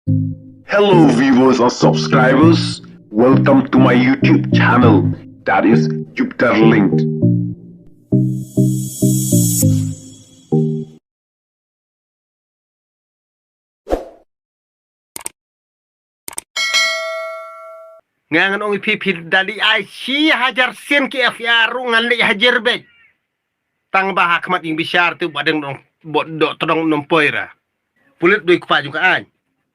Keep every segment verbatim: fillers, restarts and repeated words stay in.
Hello viewers and subscribers, welcome to my YouTube channel, that is Jupiter Linked. Nga ngan ong ïa phi, phi da dei ai shi hajar sien ki F I R ruh ngan leit hajir beit. Tang ba ha khmat ïing bishar te ba dang dong, ba doh tdong ym poi ra. Pulit dei kpa jong ka aiñ.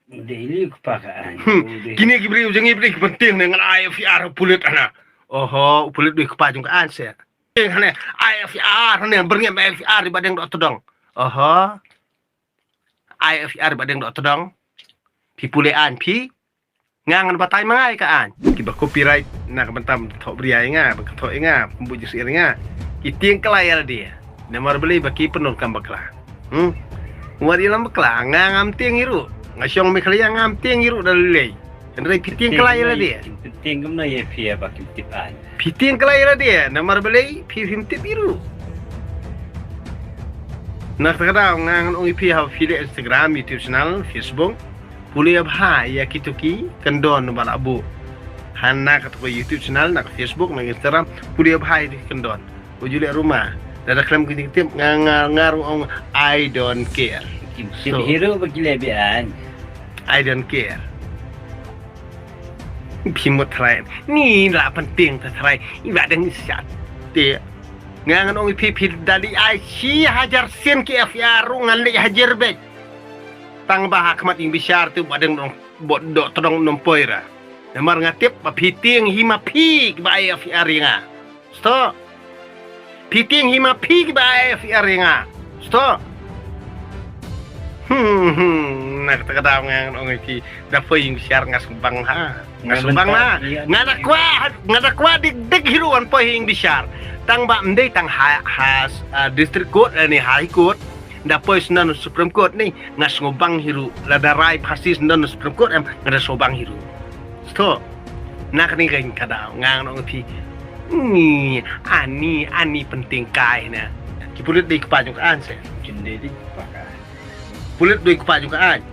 Dei li kpa ka aiñ. Hmm. Dei. Kine ki briew jong ngi ba dei ki pyntieng ne ngan ai F I R pulit hana. Oho, pulit dei kpa jong ka aiñ se. Tieng hane, ai F I R hane, byrngem ai F I R ba dang doh tdong. Oho. Ai F I R ba dang doh tdong. Phi pule aiñ phi. Nga ngan batai ma nga ïa ka aiñ. Kiba copyright na ka bynta ban thoh bria ïa nga, ban thoh ïa nga, pynbut jingsngewsih ïa nga. Ki tieng kylla ïa lade. Namar balei ba ki pyndonkam bakla. Hmm? Wat ïalam bakla, nga ngam tieng hi ruh. Nga shong Meghalaya ngam tieng hi ruh da lei. Hynrei phi tieng kylla ïa lade. Phi tieng kylla ïa lade, namar balei phi phim tip hi ruh. Na kata ka daw nga ngan ong ïa phi haba phi leh Instagram, YouTube channel, Facebook. Pule bha ïa kito ki kyndon ba la buh. Hana kata ka YouTube channel, na ka Facebook, na ka Instagram, pule bha ïa ki kyndon. U ju leh ruma. Lada khlem ki tip nga, nga, nga ruh ong I don't care. Kim tip hi ruh ba ki leh biang. I don't care. Phi mut trai. Ni la pyntieng ta trai. Iba dang sat. Te. Nga ngan ong ïa phi, phi da dei ai shi hajar sien ki F I R ruh ngan leit hajir beit. Tang ba ha khmat ïing bishar te ba dang dong, ba doh tdong ym poi ra. Namar nga tip ba phi tieng hi ma phi ba ai F I R ïa nga. Stop. Phi tieng hi ma phi ba ai F I R ïa nga. Stop. Hmm, hmm, na kata ka daw nga ngan ong ïa phi, da poi ïing bishar nga sngewbang ha. Nga sngewbang na. Nga da kwah, nga da kwah dik dik hi ruh ban poi ïing bishar. Tang ba ym dei tang ha, ha, ah, district court, eh, ne high court. Da poi sdang Supreme Court ne, nga sngewbang hi ruh. Lada rai phasi sdang Supreme Court em, nga da sngewbang hi ruh. Stop. Na kane ka daw nga ngan ong ïa phi. Ni, ani, ani pyntieng kai na. Ki pulit dei kpa jong ka aiñ se. Kin dei dei kpa ka aiñ. Pulit dei kpa jong ka aiñ.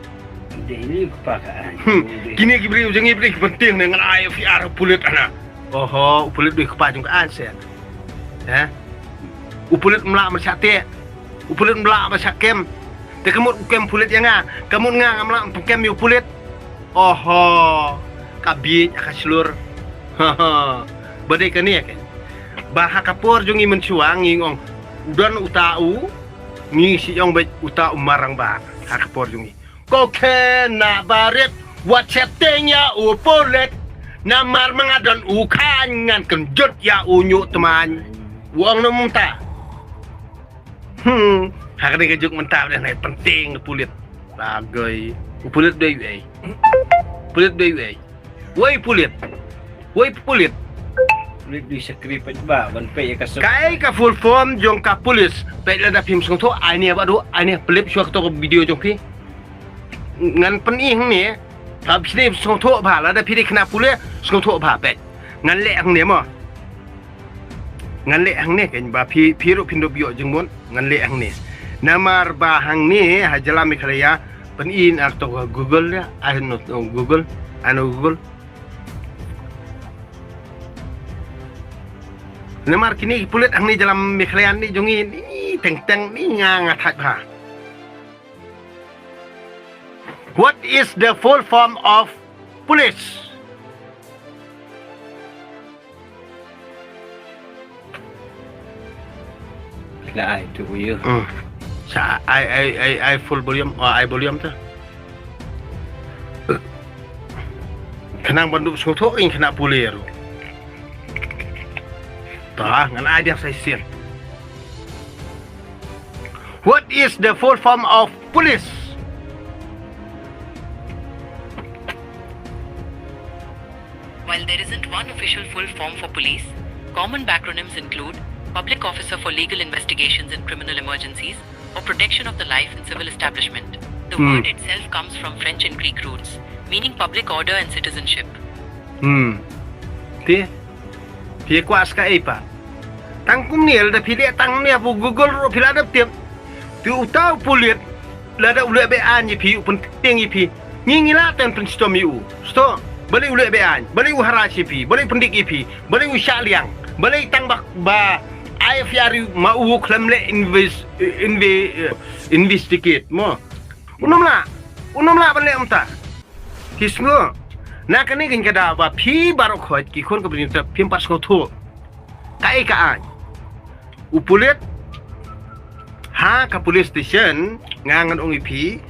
Dei li kpa ka aiñ. Hmm. Dei. Kine ki briew jong ngi ba dei ki pyntieng ne ngan ai F I R pulit hana. Oho, u pulit dei kpa jong ka aiñ se. Ha? U pulit mlah ban shah teh. U pulit mlah ban shah kem. Te ka mut u kem pulit ïa nga. Ka mut nga ngam lah ban kem ïa u pulit. Oho. Ka bieit ha ka shlur. Ha ha. Ba dei kane ke. Ba ha ka por jong ngi mynshuwa ngi ong. U don uta u. Ngi shu ong beit uta u marang ba. Ha ka por jong ngi. Ko khynnah barit, wat sheptieng ïa u pulit. Namar ma nga don u khaiñ ngan kynjut ïa u ñiuh tmaiñ. U ong na mynta. Hmm, ha kane ka juk mynta u dei na pyntieng u pulit. Bagai. U pulit dei uei? Pulit dei uei? Wei pulit. Wei pulit. Pulit dei shakri peit ba ban peit ïa ka suk. Kaei ka full form jong ka pulis? Peit lada phim sngewthuh, ai ne ba du, ai ne plip shuwa kato ka video jong phi. Ngan pyni hangne. Ba phi dei sngewthuh ba, lada phi dei khynnah pule, sngewthuh ba peit. Ngan leh hangne mo. Ngan leh hangne kan ba phi, phi ruh phin dup ïoh jingmut, ngan leh hangne. Namar ba hangne ha jylla Meghalaya, pyni na kato ka Google ïa, ai no, no, Google, ai no Google. Namar kine ki pulit hangne jylla Meghalaya ne jong ngi ne teng teng ne nga nga thait bha. What is the full form of police? La ai tu ïa. Hmm. Sa ai, ai, ai, ai full volume, oh, ai volume tu. Khnang ban dup sngewthuh ïa khynnah pule ruh. Ta ngan ai biang sa shisien. What is the full form of police? While there isn't one official full form for police, common backronyms include Public Officer for Legal Investigations and Criminal Emergencies, or Protection of the Life and Civil Establishment. The Hmm. word itself comes from French and Greek roots, meaning public order and citizenship. Hmm. Te? Phi kwah sa kaei pat? Tang kumne lada phi leh tang ne ha Google ruh phi la dep tip. Te uta u pulit lada u leh beaiñ ïa phi, u pyntieng ïa phi. Ngi ngi lah tang pynshitom ïa u. Sdang. Balei u leh be-aiñ, balei u harass ïa phi, balei u pyndik ïa phi, balei u shah liang, balei tang ba, ba ai F I R ma u khlem leh inves-, inve-, investigate mo. U nym lah, u nym lah ban leh kumta. Phi sngew. Na kane ka jingkyrmen ba phi baroh khoit ki khun ka bynta phim pat sngewthuh. Kaei ka aiñ. U pulit ha ka police station, nga ngan ong ïa phi,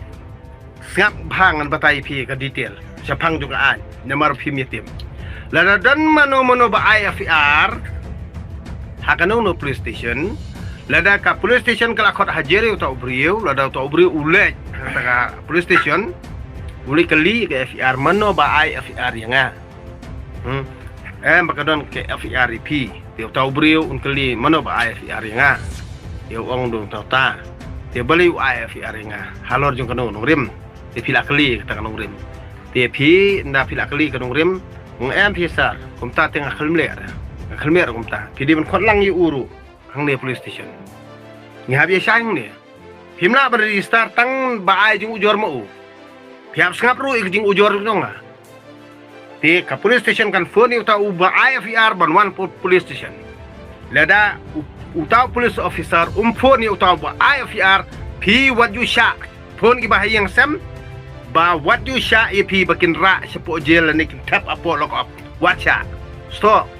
sngap bha ngan batai ïa phi ka detail shaphang jong ka aiñ, namar phim ïa tim. Lada don mano mano ba ai F I R ha kano kano police station, lada ka police station ka la khot hajar ïa uta u briew, lada uta u briew u leit ha ka police station, u leit kylli ka F I R, mano ba ai F I R ïa nga. Hmm. Em, ba ka don ka F I R ïa phi. Te uta u briew un kylli, mano ba ai F I R ïa nga? Te u ong, don uta uta. Te balei u ai F I R ïa nga? Halor jong kano ka nongrim? Te phi la kylli kata ka nongrim. Te phi, ynda phi la kylli ka nongrim, ong em phi sir, kumta te nga khlem leh. Nga khlem leh kumta. Phi dei ban khot lang ïa u ruh hangne police station. Ngi hap ïa shai hangne. Phim lah ban register tang ba ai jingujor ma u. Phi hap sngap ruh ïa ka jingujor jong nga. Te ka police station kan phone ïa uta u ba ai F I R ban wan po-, police station. Lada u-, uta u police officer um phone ïa uta u ba ai F I R, phi wat ju shah. Phone ki ba ha ïing sem, ba wat ju shah ïa phi ba kin rah shapoh jail lane kin thep hapoh lock up. Wat shah. Sdang.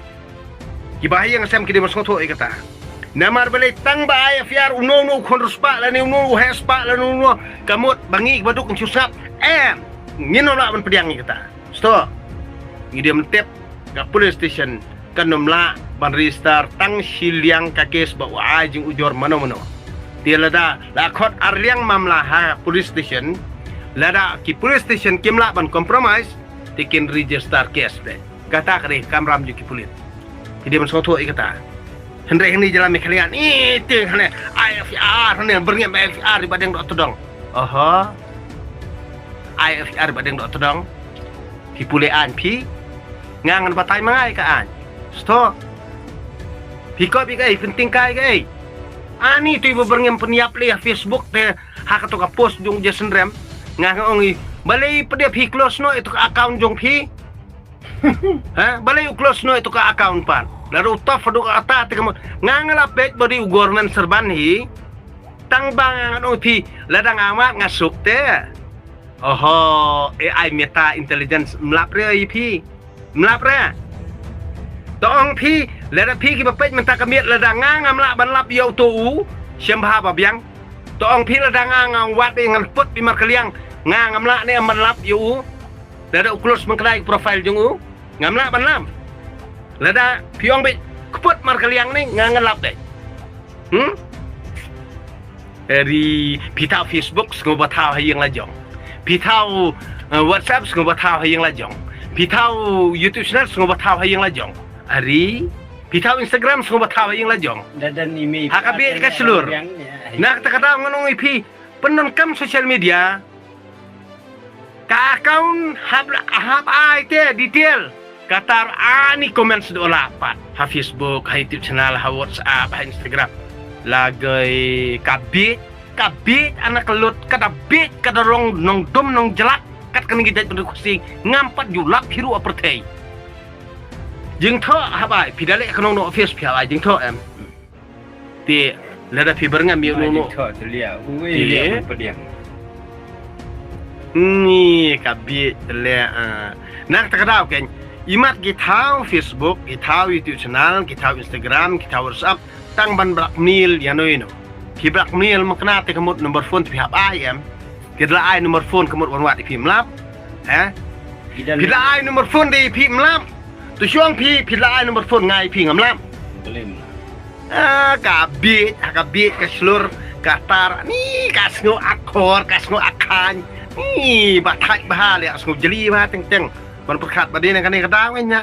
Ki ba ha ïing sem ki dei ban sngewthuh ïa kata. Namar balei tang ba ai F I R uno uno u khun riewspah lane uno u heh spah lane uno, ka mut ba ngi ki ba duk ngin shu sngap. Em, ngin nym lah ban pdiang ïa kata. Sdang. Ngi dei ban tip ka police station kan nym lah ban register tang shi liang ka case ba u ai jingujor mano mano. Te lada la khot ar liang mamla ha police station, lada ki police station kim lah ban compromise, te kin register case de. Kata ka dei ka kamram jong ki pulit. Ki dei ban sngewthuh ïa kata. Hynrei hangne jylla Meghalaya, ni te hangne ai F I R, hangne byrngem ai F I R ïa ba deng doh tdong. Oho. Ai F I R ïa ba deng doh tdong. Phi pule aiñ phi. Nga ngan batai ma nga ïa ka aiñ. Sdang. Phi kop ïa kaei, pynthikna ïa kaei. Ani te ba byrngem pynïap leh ha Facebook te ha kato ka post jong Jason Rem. Nga nga ong ïa, balei pat de phi close noh ïa to ka account jong phi? Ha, balei u close noh ïa to ka account pat? Lada u tough haduh katta te ka mut. Nga nga la peit ba dei u government servant hi. Tang ba nga ngan ong phi, lada nga mad nga suk te. Oho, A I Meta Intelligence ym lap re ïa phi. Ym lap re. To ong phi, lada phi ki ba peit mynta ka miet lada nga ngam lah ban lap ïa uto u shembha ba biang. To ong phi lada nga nga wad ïa ngan put ïa markylliang, nga ngam lah ne ban lap ïa u. Lada u close mynta ka profile jong u, ngam lah ban lap. Lada phi ong beit, kput markylliang ne nga ngan lap de. Hmm? Eri, phi thaw Facebook sngewbha thaw ha ïing la jong. Phi thaw, eh, WhatsApp sngewbha thaw ha ïing la jong. Phi thaw YouTube channel sngewbha thaw ha ïing la jong. Eri, phi thaw Instagram sngewbha thaw ha ïing la jong. Dadan imi. Ha ka bieit ka shlur. Na kata ka daw ngan ong ïa phi, pyndonkam social media. Ka account hap, hap ai te detail. Katta ani comments doh lah pat. Ha Facebook, ha YouTube channel, ha WhatsApp, ha Instagram. Lagei ka bieit, ka bieit ana ka lut, ka da bieit, ka da long nongdum nongjlak. Kat kane ki jait bynriew Khasi, ngam pat ju lap hi ruh ha pyrthei. Jingthoh hap ai, phi da leh ka nongno office phi hap ai jingthoh em. Te lada phi byrngem ïa uno uno. Jingthoh te lia. Ui, lia pynpdiang. Ni ka bieit te lia, ah. Na kata ka daw kein, imat ki thaw Facebook, ki thaw YouTube channel, ki thaw Instagram, ki thaw WhatsApp, tang ban blackmail ïano ïano. Phi blackmail ma kane te ka mut number phone te phi hap ai em. Ki da la ai number phone ka mut wan wad ïa phi ym lap. Eh? Phi da la ai number phone de ïa phi ym lap. To shong phi, phi da la ai number phone nga ïa phi ngam lap. Ah, ka bieit, ha ka bieit ka shlur, ka tar, ni ka sngew akor, ka sngew akhaiñ. Ni ba thait bha leh, sngew jli bha teng teng. Ban pyrkhat ba dei na kane ka daw ngin ïa.